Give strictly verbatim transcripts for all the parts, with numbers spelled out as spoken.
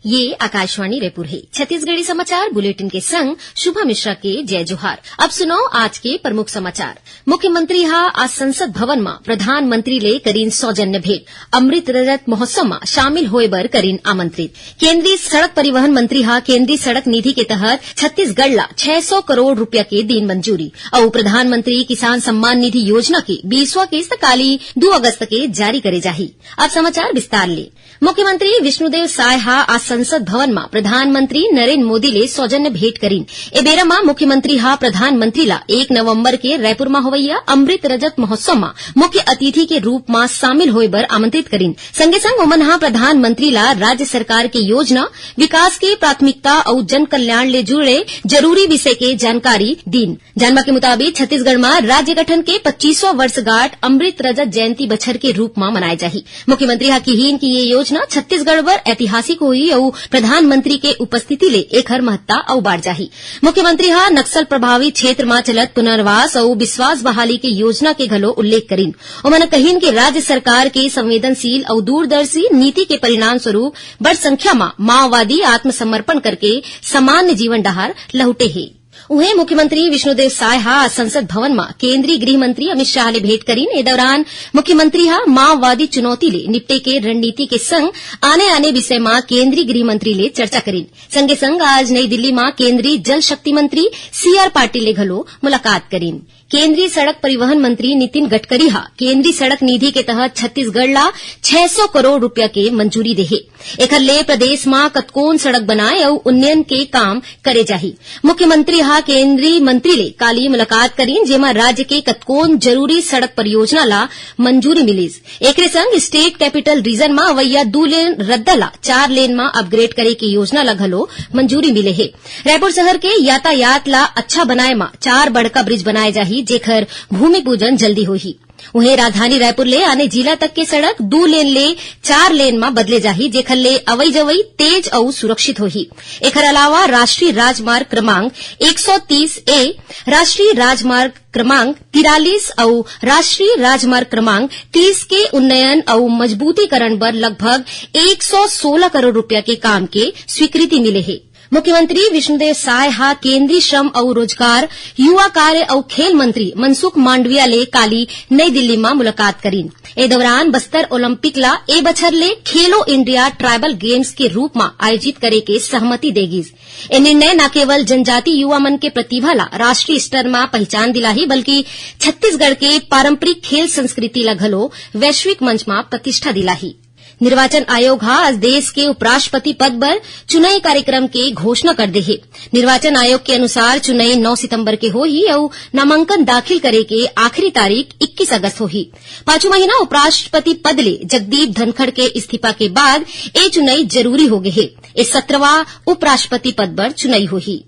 ये आकाशवाणी रायपुर हे। छत्तीसगढ़ी समाचार बुलेटिन के संग शुभा मिश्रा के जय जोहार। अब सुनव आज के प्रमुख समाचार। मुख्यमंत्री ह आज संसद भवन म प्रधानमंत्री ले करीन सौजन्य भेंट। अमृत रजत महोत्सव म शामिल होय बर करीन आमंत्रित। केंद्रीय सड़क परिवहन मंत्री ह केंद्रीय सड़क निधि के तहत छत्तीसगढ़ ला छह सौ करोड़ रुपया के दीन मंजूरी। अउ प्रधानमंत्री किसान सम्मान निधि योजना के बीसवाँ किस्त काली दू अगस्त के जारी करे जाही। अब समाचार विस्तार ले। मुख्यमंत्री विष्णुदेव साय ह आज संसद भवन म प्रधानमंत्री नरेंद्र मोदी ले सौजन्य भेंट करीन। ए बेरा म मुख्यमंत्री ह प्रधानमंत्री ला एक नवंबर के रायपुर म होवइया अमृत रजत महोत्सव म मुख्य अतिथि के रूप म शामिल होय बर आमंत्रित करीन। संगे संग ओमन ह प्रधानमंत्री ला राज्य सरकार के योजना, विकास के प्राथमिकता अउ जन कल्याण ले जुड़े जरूरी विषय के जानकारी दीन। जानबा के मुताबिक, छत्तीसगढ़ म राज्य गठन के पच्चीसवाँ वर्षगांठ अमृत रजत जयंती बछर के रूप म मनाए जाही। मुख्यमंत्री ह किहीन कि ये योजना छत्तीसगढ़ बर ऐतिहासिक होही अउ प्रधानमंत्री के उपस्थिति ले एखर महत्ता अउ बाढ़ जाही। मुख्यमंत्री ह नक्सल प्रभावित क्षेत्र म चलत पुनर्वास अउ विश्वास बहाली के योजना के घलो उल्लेख करीन। ओमन कहिन कि राज्य सरकार के संवेदनशील अउ दूरदर्शी नीति के परिणाम स्वरूप बड़ संख्या म माओवादी आत्मसमर्पण करके सामान्य जीवन डहार लहुटे हे। उहें, मुख्यमंत्री विष्णुदेव साय ह आज संसद भवन म केंद्रीय गृह मंत्री अमित शाह ले भेंट करीन। ए दौरान मुख्यमंत्री ह माओवादी चुनौती ले निपटे के रणनीति के संग आने-आने विषय म केंद्रीय गृह मंत्री ले चर्चा करीन। संगे संग आज नई दिल्ली म केंद्रीय जल शक्ति मंत्री सी आर पाटिल ले घलो मुलाकात करीन। केंद्रीय सड़क परिवहन मंत्री नितिन गडकरी ह केंद्रीय सड़क निधि के तहत छत्तीसगढ़ ला छह सौ करोड़ रुपया के मंजूरी देहे। एखर ले प्रदेश म कतकोन सड़क बनाए अउ उन्नयन के काम करे जाही। मुख्यमंत्री ह केंद्रीय मंत्री ले काली मुलाकात करीन, जेमा राज्य के कतकोन जरूरी सड़क परियोजना ला मंजूरी मिलिस। एकरे संग स्टेट कैपिटल रीजन म अवइया दू लेन रद्दा ला चार लेन म अपग्रेड करे के योजना ला घलो मंजूरी मिले हे। रायपुर शहर के यातायात ला अच्छा बनाए म चार बड़का ब्रिज बनाए जाही, जेखर भूमि पूजन जल्दी होही। उहें, राजधानी रायपुर ले आने जिला तक के सड़क दू लेन ले चार लेन म बदले जाही, जेखर ले अवई जवई तेज अउ सुरक्षित होही। एखर अलावा राष्ट्रीय राजमार्ग क्रमांक एक सौ तीस ए, राष्ट्रीय राजमार्ग क्रमांक तिरालीस अउ राष्ट्रीय राजमार्ग क्रमांक तीस के उन्नयन अउ मजबूतीकरण बर लगभग एक सौ सोलह करोड़ रुपया के काम के स्वीकृति मिले हे। मुख्यमंत्री विष्णुदेव साय ह केंद्रीय श्रम अउ रोजगार, युवा कार्य अउ खेल मंत्री मनसुख मांडविया ले काली नई दिल्ली म मुलाकात करीन। ए दौरान बस्तर ओलंपिक ला ए बछर ले खेलो इंडिया ट्राइबल गेम्स के रूप म आयोजित करे के सहमति दे गिस। ए निर्णय न केवल जनजाति युवा मन के प्रतिभा ला राष्ट्रीय स्तर म पहिचान दिलाही, बल्कि छत्तीसगढ़ के पारंपरिक खेल संस्कृति ला घलो वैश्विक मंच म प्रतिष्ठा दिलाही। निर्वाचन आयोग ह आज देश के उपराष्ट्रपति पद बर चुनई कार्यक्रम के घोषणा कर दे हे। निर्वाचन आयोग के अनुसार चुनई नौ सितंबर के होही अउ नामांकन दाखिल करे के आखिरी तारीख इक्कीस अगस्त होही। पाछू महीना उपराष्ट्रपति पद ले जगदीप धनखड़ के इस्तीफा के बाद ए चुनई जरूरी हो गे हे। ए सत्रहवाँ उपराष्ट्रपति पद बर चुनई होही।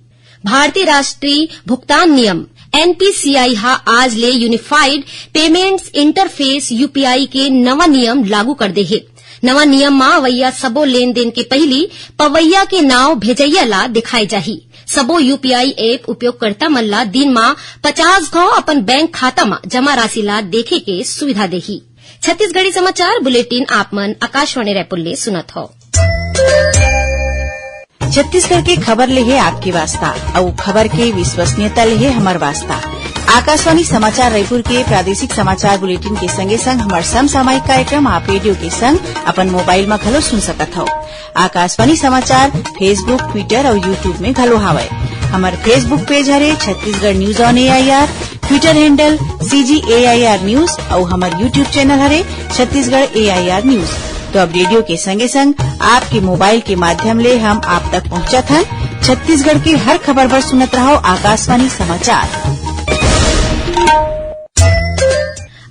भारतीय राष्ट्रीय भुगतान नियम, एनपीसीआई, ह आज ले यूनिफाइड पेमेंट्स इंटरफेस, यूपीआई, के नवा नियम लागू कर दे हे। नवा नियम म अवइया सबो लेन देन के पहिली पवइया के नाव भेजइया ला दिखाए जाही। सबो यूपीआई ऐप उपयोगकर्ता मन ला दिन म पचास घाव अपन बैंक खाता म जमा राशि ला देखे के सुविधा देही। छत्तीसगढ़ी समाचार बुलेटिन आप मन आकाशवाणी रायपुर ले सुनत हव। छत्तीसगढ़ के खबर ले हे आपके वास्ता, अउ खबर के विश्वसनीयता ले हे हमर वास्ता। आकाशवाणी समाचार रायपुर के प्रादेशिक समाचार बुलेटिन के संगे संग हमर समसामयिक कार्यक्रम आप रेडियो के संग अपन मोबाइल म घलो सुन सकत हव। आकाशवाणी समाचार Facebook, Twitter अउ YouTube में घलो हावय। हमर Facebook पेज हरे Chhattisgarh news on AIR, Twitter handle CG AIR news अउ हमर YouTube चैनल हरे छत्तीसगढ़ एआईआर न्यूज। तो अब रेडियो के संगे संग आपके मोबाइल के माध्यम ले हम आप तक पहुंचत हन। छत्तीसगढ़ के हर खबर बर सुनत रहव आकाशवाणी समाचार।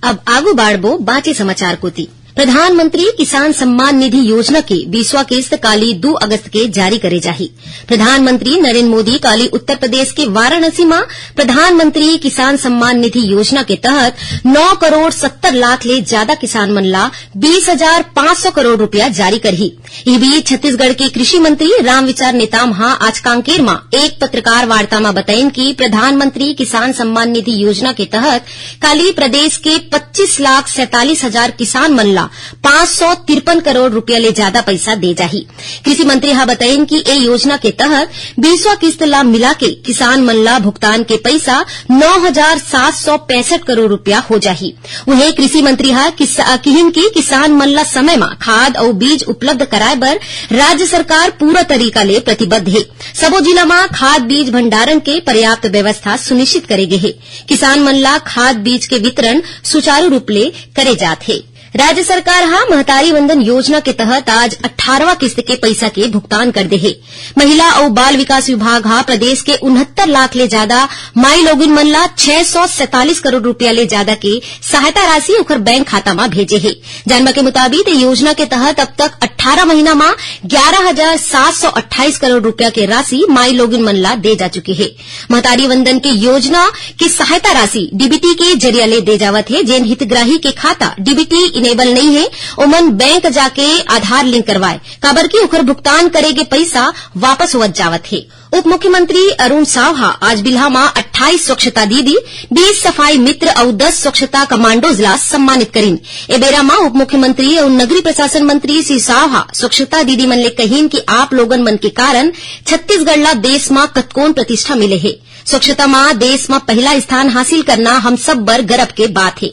अब आगू बाढ़बो बाचे समाचार कोति। प्रधानमंत्री किसान सम्मान निधि योजना के बीसवाँ किस्त काली दू अगस्त के जारी करे जाही। प्रधानमंत्री नरेंद्र मोदी काली उत्तर प्रदेश के वाराणसी म प्रधानमंत्री किसान सम्मान निधि योजना के तहत नौ करोड़ सत्तर लाख ले जादा किसान मन ला बीस हजार पाँच सौ करोड़ रुपया जारी करही। इही बीच छत्तीसगढ़ के कृषि मंत्री रामविचार नेताम ह आज कांकेर म एक पत्रकार वार्ता म बताइन कि प्रधानमंत्री किसान सम्मान निधि योजना के तहत काली प्रदेश के पच्चीस लाख सैंतालीस हजार किसान मन ला पाँच सौ तिरपन करोड़ रुपया ले जादा पइसा दे जाही। कृषि मंत्री ह बताइन कि ए योजना के तहत बीसवां किस्त ला मिलाके किसान मन ला भुगतान के पइसा नौ हजार सात सौ पैंसठ करोड़ रुपया हो जाही। उहें, कृषि मंत्री ह किस-, किहिन कि किसान मन ला समय म खाद अउ बीज उपलब्ध कराए बर राज्य सरकार पूरा तरीका ले प्रतिबद्ध हे। सबो जिला म खाद बीज भंडारण के पर्याप्त व्यवस्था सुनिश्चित करे गे हे। किसान मन ला खाद बीज के वितरण सुचारू रूप ले करे जात हे। राज्य सरकार ह महतारी वंदन योजना के तहत आज अट्ठारहवां किस्त के पइसा के भुगतान कर दे हे। महिला अउ बाल विकास विभाग ह प्रदेश के उनहत्तर लाख ले जादा माई लोगिन मन ला छह सौ सैंतालीस करोड़ रुपया ले जादा के सहायता राशि ओखर बैंक खाता म भेजे हे। जानबा के मुताबिक, ए योजना के तहत अब तक अट्ठारह महीना म ग्यारह हजार सात सौ अट्ठाईस करोड़ रुपया के राशि माई लोगिन मन ला दे जा चुके हे। महतारी वंदन के योजना के सहायता राशि डीबीटी के जरिया ले दे जावत हे। जेन हितग्राही के खाता डीबीटी इनेबल नइ हे, ओमन बैंक जाके आधार लिंक करवाए, काबर कि ओखर भुगतान करे गे पइसा वापस होवत जावत हे। उप मुख्यमंत्री अरुण साव ह आज बिल्हा म अट्ठाईस स्वच्छता दीदी, बीस सफाई मित्र अउ दस स्वच्छता कमांडोज ला सम्मानित करिन। ए बेरा म उप मुख्यमंत्री अउ नगरीय प्रशासन मंत्री श्री साव ह स्वच्छता दीदी मन ले कहिन कि आप लोगन मन के कारण छत्तीसगढ़ ला देश म कतकोन प्रतिष्ठा मिले हे। स्वच्छता म देश म पहिला स्थान हासिल करना हम सब बर गरब के बात हे।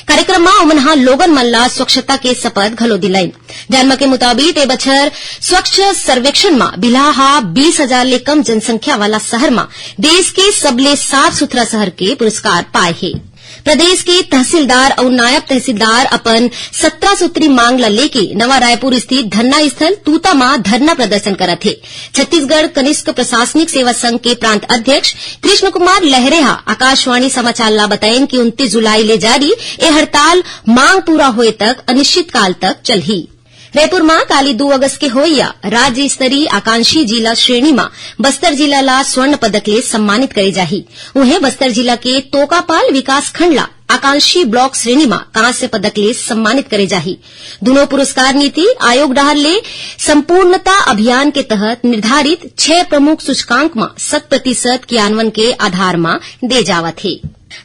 कार्यक्रम म ओमन ह लोगन मन ला स्वच्छता के शपथ घलो दिलाइन। जानबा के मुताबिक, ए बछर स्वच्छ सर्वेक्षण म बिल्हा ह बीस हजार ले कम जनसंख्या वाला शहर म देश के सबले साफ सुथरा शहर के पुरस्कार पाए हे। प्रदेश के तहसीलदार अउ नायब तहसीलदार अपन सत्रह सूत्री मांग ल लेके नवा रायपुर स्थित धरना स्थल तूता म धरना प्रदर्शन करत हे। छत्तीसगढ़ कनिष्क प्रशासनिक सेवा संघ के प्रांत अध्यक्ष कृष्ण कुमार लहरे ह आकाशवाणी समाचार ला बताइन कि उनतीस जुलाई ले जारी ए हड़ताल मांग पूरा होए तक अनिश्चितकाल तक चलही। रायपुर म काली दू अगस्त के होइया राज्य स्तरीय आकांक्षी जिला श्रेणी म बस्तर जिला ला स्वर्ण पदक ले सम्मानित करे जाही। उहें, बस्तर जिला के तोकापाल विकास खंड ला आकांक्षी ब्लॉक श्रेणी म कांस्य पदक ले सम्मानित करे जाही। दुनों पुरस्कार नीति आयोग डहार ले संपूर्णता अभियान के तहत निर्धारित छह प्रमुख सूचकांक म शत प्रतिशत क्रियान्वयन के आधार म दे जावत हे।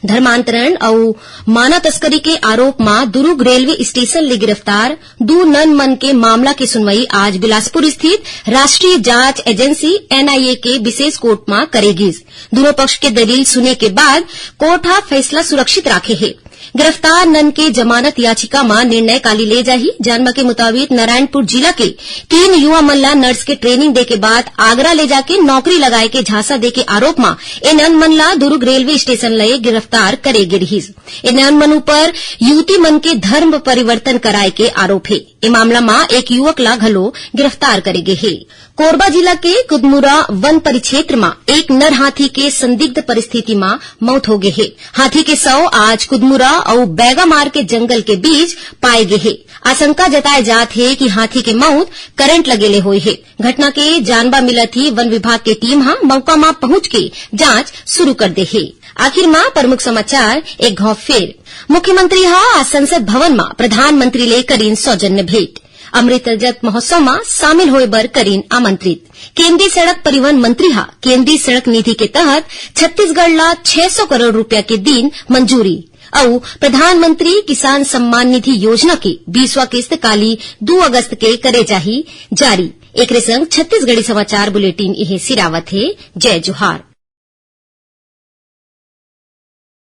धर्मांतरण अउ मानव तस्करी के आरोप म दुरूग रेलवे स्टेशन ले गिरफ्तार दू नन मन के मामला के सुनवाई आज बिलासपुर स्थित राष्ट्रीय जांच एजेंसी, एनआईए, के विशेष कोर्ट म करे गिस। दुनों पक्ष के दलील सुने के बाद कोर्ट ह फैसला सुरक्षित राखे हे। गिरफ्तार नन के जमानत याचिका म निर्णय काली ले जाही। जानबा के मुताबिक, नारायणपुर जिला के तीन युवा मन ला नर्स के ट्रेनिंग दे के बाद आगरा ले जाके नौकरी लगाए के झांसा दे के आरोप म ए नन मन ला दुरूग रेलवे स्टेशन ले गिरफ्तार करे गे रिहिस। ए नन मन ऊपर युवती मन के धर्म परिवर्तन कराए के आरोप हे। ए मामला म एक युवक ला घलो गिरफ्तार करे गे हे। कोरबा जिला के कुदमुरा वन परिक्षेत्र म एक नर हाथी के संदिग्ध परिस्थिति म मौत हो गे हे। हाथी के शव आज कुदमुरा अउ बैगामार के जंगल के बीच पाए गे हे। आशंका जताए जात हे कि हाथी के मौत करंट लगे ले होए हे। घटना के जानबा मिलत ही वन विभाग के टीम ह मौका म पहुंच के जांच शुरू कर दे हे। आखिर म प्रमुख समाचार एक घाव फेर। मुख्यमंत्री ह आज संसद भवन म प्रधानमंत्री ले करीन सौजन्य भेंट। अमृत रजत महोत्सव म शामिल होए बर करीन आमंत्रित। केंद्रीय सड़क परिवहन मंत्री ह केंद्रीय सड़क निधि के तहत छत्तीसगढ़ ला छह सौ करोड़ रुपया के दीन मंजूरी। अउ प्रधानमंत्री किसान सम्मान निधि योजना के बीसवां किस्त काली दू अगस्त के करे जाही जारी। एकरे संग छत्तीसगढ़ी समाचार बुलेटिन इहें सिरावत हे। जय जोहार।